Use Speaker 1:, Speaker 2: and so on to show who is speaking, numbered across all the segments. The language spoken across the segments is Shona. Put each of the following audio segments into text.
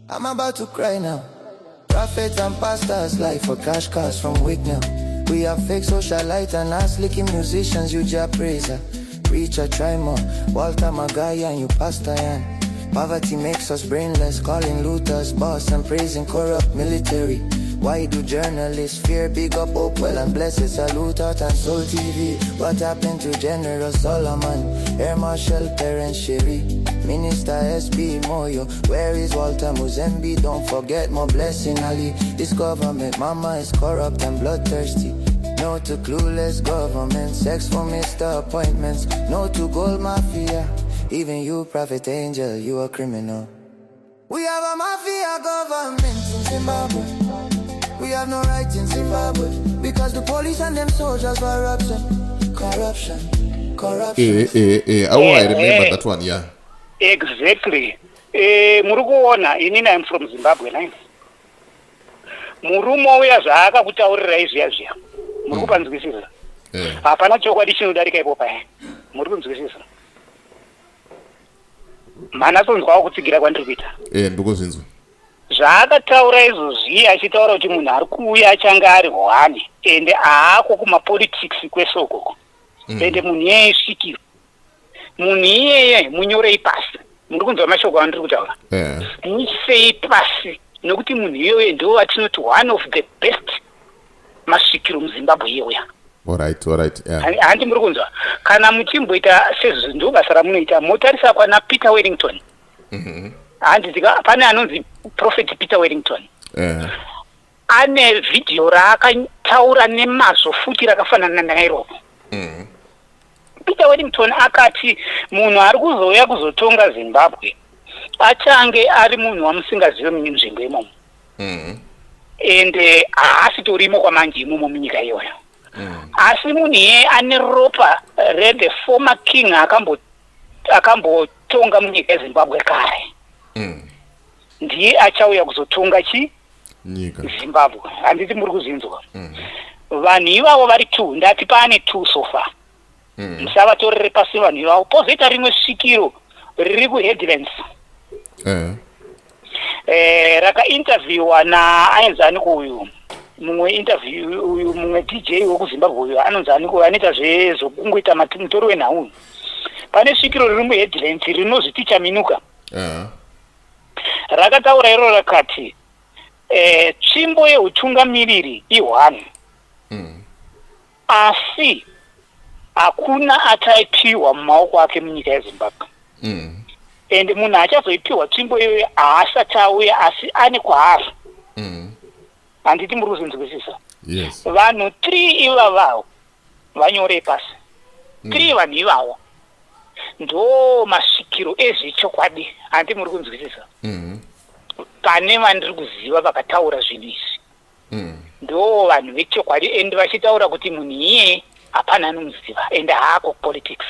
Speaker 1: I'm about to cry now. Prophets and pastors lie for cash cars from Wicknell. We have fake socialites and ass licking musicians. You just praiser, preacher, try more. Walter Magaya and you Pastor Yan. Poverty makes us brainless, calling looters boss and praising corrupt military. Why do journalists fear big up Hopewell and Blessed Salute Art and Soul TV? What happened to General Solomon, Air Marshal Terence Sherry, Minister SB Moyo? Where is Walter Muzembi? Don't forget more blessing Ali. This government, mama is corrupt and bloodthirsty. No to clueless government, sex for Mr. Appointments. No to gold mafia. Even you, Prophet Angel, you a criminal. We have a mafia government in Zimbabwe. We have no right in Zimbabwe because the police and them soldiers corruption, corruption, corruption.
Speaker 2: Oh, I remember that one, yeah.
Speaker 3: Exactly. Muri kuona, inini I'm from Zimbabwe nai. Murume uya zvaakakutaurirai zviya zviya, muri kupanzwisisa?
Speaker 2: Eh.
Speaker 3: Hapana chokwadi chinodarika ipo paya. Muri kunzwisisa? Manatsonzwawo kutsigira kwandiri kuita?
Speaker 2: Eh, ndikuzvinzwa.
Speaker 3: Zvaakataura izvozvi, achitaura kuti munhu ari kuuya achange ari one, ende haako kumapolitics kwese ukoko, ende munhu iyeye svikiro, munhu iyeye munyorei pasi. Muri kunzwa mashoko andiri kutaura?
Speaker 2: Eh.
Speaker 3: Muisei pasi, nokuti munhu iyoyo ndo watinoti one of the best masvikiro muZimbabwe iyoya.
Speaker 2: All right, yeah.
Speaker 3: Handi muri kunzwa? Kana muchimboita sezvo, ndo basa ramunoita, motarisa kwana Peter Wellington. Handiti pane anonzi Prophet Peter Wellington?
Speaker 2: Eh.
Speaker 3: Ane vhidhiyo raakataura nemazvo futi rakafanana nairoro. Peter Wellington akati munhu ari kuzouya kuzotonga Zimbabwe achange ari munhu wamusingazive munzvimbo imomo, ende haasi torimo kwamanje imomo munyika iyoyo, asi munhu iyeye ane ropa rethe former king akambotonga munyika yeZimbabwe kare. Ndiye achauya kuzotonga chi
Speaker 2: Nyika.
Speaker 3: Zimbabwe. Handiti muri kuzinzwa? Vanhu ivavo vari two, ndati paane two so far. Musavatorere pasi vanhu ivavo. Pozoita rimwe svikiro riri kuHeadlands. Rakainterviewa naainzi aniko uyu mumwe interview, uyu mumwe DJ wekuZimbabwe uyu anonzi aniko, anoita zvezokungoita mutori wenhau uyu. Pane svikiro riri muHeadlands rinozviti Chaminuka. Rakataura iro rakati tsvimbo yeutungamiriri i1, asi hakuna ataipiwa mumaoko ake munyika yeZimbabwe, ende munhu achazoipiwa tsvimbo iyoyo haasati auya, asi ane kwaari. Handiti muri kuzinzwisisa?
Speaker 2: Yes.
Speaker 3: Vanhu three ivavavo vanyorei pasi. Three vanhu ivavo ndo masvikiro ezvechokwadi. Handi muri kunzwisisa? Pane vandiri kuziva vakataura zvinhu izvi, ndo vanhu vechokwadi, ende vachitaura kuti munhu iyeye hapana anomuziva, ende haako politics.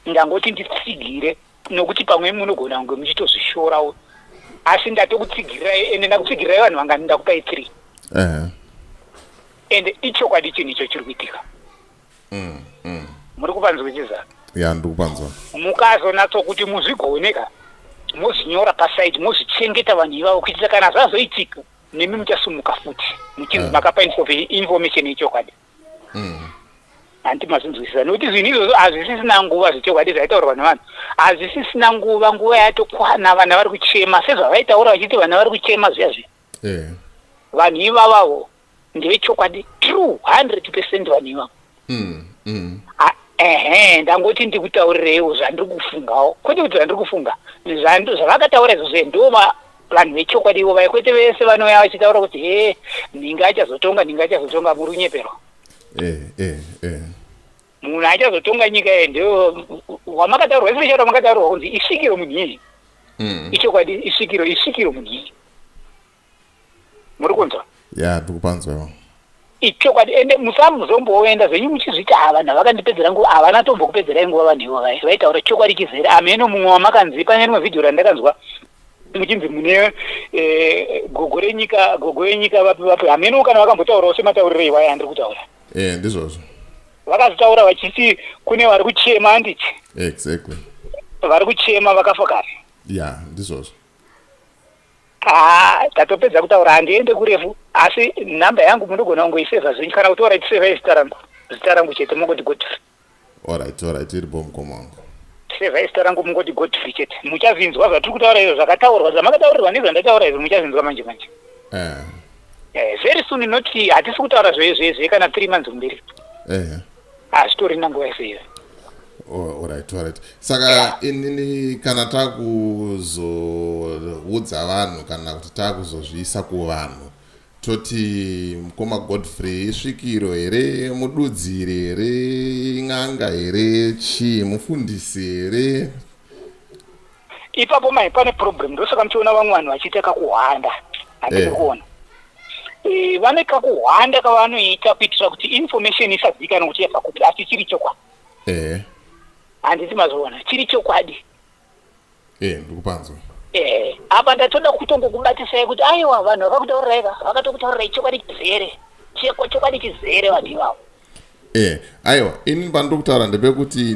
Speaker 3: Ndangoti nditsigire nokuti pamwe munogona kunge muchitozvishorawo, asi ndatokutsigirirai, ende ndakutsigirirai vanhu vangani? Ndakupai three. Ende ichokwadi chinhu icho chiri kuitika. Muri kupanzwisisa?
Speaker 2: Ya, ndikupanzwa.
Speaker 3: Mukazonatsokuti muzvigoneka, mozvinyora pasaidi, mozvichengeta vanhu ivavo, kuitira kana zvazoitika nemi muchasumuka futi muchinzi makapa information yechokwadi. Handi mazvinzwisisa? Nokuti zvinhu izvozvo hazvisisina nguva. Zvechokwadi zvaitaurwa nevanhu hazvisisina nguva, nguva yatokwana. Vana vari kuchema sezvavaitaura vachiti vana vari kuchema zviya zviya. Vanhu ivavavo ndevechokwadi, true, 100% vanhu ivavo. Ehe, ndangoti ndikutaurireiwo zvandiri kufungawo, kwete kuti zvandiri kufunga, zvavakataura izvozvo ndo vanhu vechokwadi ivo vaya, kwete vese vanouya vachitaura kuti he, nhinga achazotonga, nhinga achazotonga. Muri kunyeperwa.
Speaker 2: Eh, eh, eh.
Speaker 3: Munhu achazotonga nyika iyi ndio wamakataurirwa, especially wamakataurirwa kunzi isvikiro munhu iyi. Ichokwadi, isvikiro, isvikiro munhu iyi. Muri kunzwa?
Speaker 2: Ya, ndikupanzwa.
Speaker 3: Ichokwadi, ende musamuzomboenda zvenyu muchizviti, "Ah, vanhu vakandipedzera nguva." Havana tombokupedzerai nguva vanhu ivo vai vaitaura chokwadi chizere. Ameno mumwe wamakanzi pane rimwe vhidhiyo randakanzwa muchinzi mune gogo renyika, gogo yenyika vapi vapi, hameno kana vakambotaurawo sematauriro iwaya andiri kutaura.
Speaker 2: Eh, ndizvozvo.
Speaker 3: Vakazvitaura vachiti kune vari kuchema, handiti?
Speaker 2: Exactly.
Speaker 3: Vari kuchema vakafa kare.
Speaker 2: Ya, ndizvozvo.
Speaker 3: Haa, tatopedza kutaura, handiende kurefu, asi nhamba yangu munogona kungoisevha zvenyu, kana kuti alright, sevhai zita rangu, zita rangu chete, mungoti Godfrey.
Speaker 2: Alright, iripo, mukoma wangu.
Speaker 3: Sevhai zita rangu, mungoti Godfrey chete. Muchavinzwa zvatiri kutaura izvo, zvakataurwa, zvamakataurirwa nezvandataura izvo, muchavinzwa manje manje. Very soon, not, hatisi kutaura zvezvezve kana 3 months kumberi. Hazvitorina nguva yese iyo.
Speaker 2: Oh, alright. Saka inini kana takuzoudza vanhu, kana kuti takuzozviisa kuvanhu, toti mukoma Godfrey isvikiro here, mududziri here, n'anga here, chii, mufundisi here?
Speaker 3: Ipapo mai pane problem. Ndosaka muchiona vamwe vanhu vachiita kakuhwanda, handiri kuona. Vane kakuhwanda kavanoita kuitira kuti information isazivikanwa kuti yabva kupi, asi chiri chokwadi. Handiti mazoona chiri chokwadi?
Speaker 2: Ndikupanzwa.
Speaker 3: Apa ndatoda kutongokubatisai kuti aiwa, vanhu vakakutaurirai ka, vakatokutaurirai chokwadi chizere. Chokwadi chizere vanhu ivavo.
Speaker 2: Aiwa, ini pandiri kutaura ndepekuti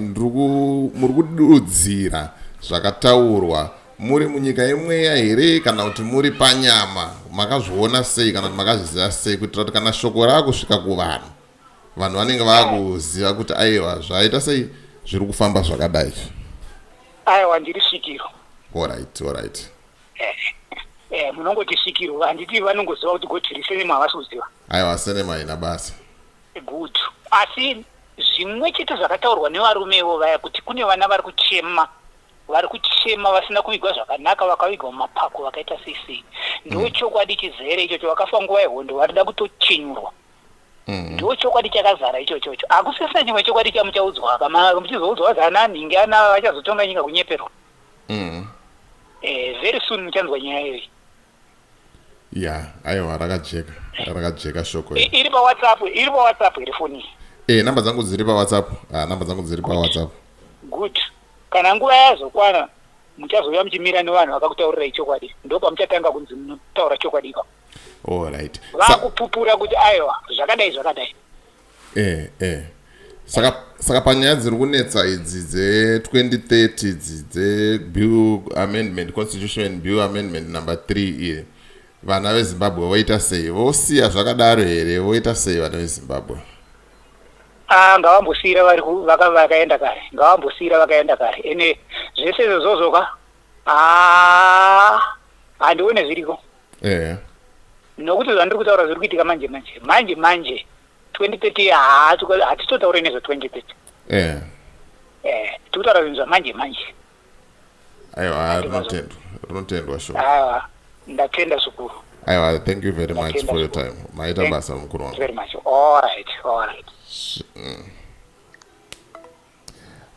Speaker 2: muri kududzira zvakataurwa muri munyika yemweya here, kana kuti muri panyama? Makazviona sei, kana kuti makazviziva sei, kuitira kuti kana shoko raakusvika kuvanhu, vanhu vanenge vaakuziva kuti aiwa, zvaita sei, zviri kufamba zvakadai?
Speaker 3: Aiwa, ndiri svikiro.
Speaker 2: Alright.
Speaker 3: Munongoti svikiro, handiti vanongoziva kuti Godfrey, surname havasi kuziva.
Speaker 2: Aiwa, surname haina basa.
Speaker 3: Good. Asi zvimwe chete zvakataurwa nevarumevo vaya kuti kune vana vari kuchema, vari kuchema vasina kuvigwa zvakanaka, vakavigwa mumapako, vakaita sei sei, ndo chokwadi chizere ichocho. Vakafa nguva yehondo, varida kutochenyurwa. Ndo chokwadi chakazara ichochocho. Hakusisina chimwe chokwadi chamuchaudzwa kama muchizoudzwa kuti ana nhingi, ana vachazotonga nyika, kunyeperwa. Very soon muchanzwa nyaya iyoyi.
Speaker 2: Ya, aiwa, rakajeka, rakajeka shoko iri.
Speaker 3: Iri paWhatsApp, iri paWhatsApp here foni iyi?
Speaker 2: Namba dzangu dziri paWhatsApp. Ah, namba dzangu dziri paWhatsApp.
Speaker 3: Good. Kana nguva yazokwana, muchazouya muchimira nevanhu vakakutaurirai chokwadi. Ndo pamuchatanga kunzi munotaura chokwadi ipapo.
Speaker 2: Alright.
Speaker 3: Vakupupura kuti aiwa, zvakadai zvakadai.
Speaker 2: Saka panyaya dziri kunetsa idzi dze2030 idzi, dzebill amendment, Constitution Bill amendment number 3 iyi, vana veZimbabwe voita sei? Vosiya zvakadaro here? Voita sei vana veZimbabwe?
Speaker 3: Ah, ngavambosiyira vari vakaenda kare, ngavambosiyira vakaenda kare. Ene zvese izvozvozvo ka, ah, handione zviriko. Nokuti zvandiri kutaura zviri kuitika manje manje, manje manje. 2030 hatitotauri nezve 2030. Tiri kutaura zvinhu zvamanje manje.
Speaker 2: Aiwa, rinotendwa, rinotendwa shoko.
Speaker 3: Aiwa, ndatenda zvikuru.
Speaker 2: Aiwa, thank you very much for your time. Maita basa, mukuru wangu.
Speaker 3: Very much. All right.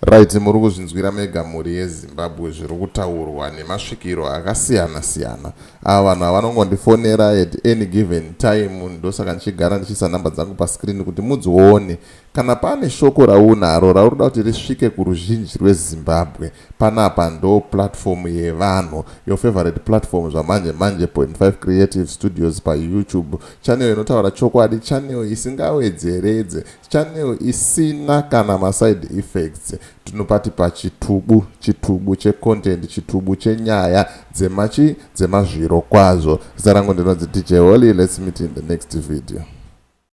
Speaker 2: Right, muri kuzvinzwira mega, mhuri yeZimbabwe, zviri kutaurwa nemasvikiro akasiyana siyana. Ava vanhu havanongondifonera at any given time, ndosaka ndichigara ndichiisa nhamba dzangu pascreen kuti mudzione. Kana pane shoko raunaro rauri kuda kuti risvike kuruzhinji rweZimbabwe, panapa ndo platform yevanhu, your favorite platform, zvamanje manje, Point 5 Creative Studios paYouTube channel, inotaura chokwadi, channel isingawedzeredze, channel isina kana maside effects. Tinopati pachitubu, chitubu checontent, chitubu chenyaya dzemachi dzemazviro kwazvo. Zita rangu ndinonzi DJ Holly. Let's meet in the next video.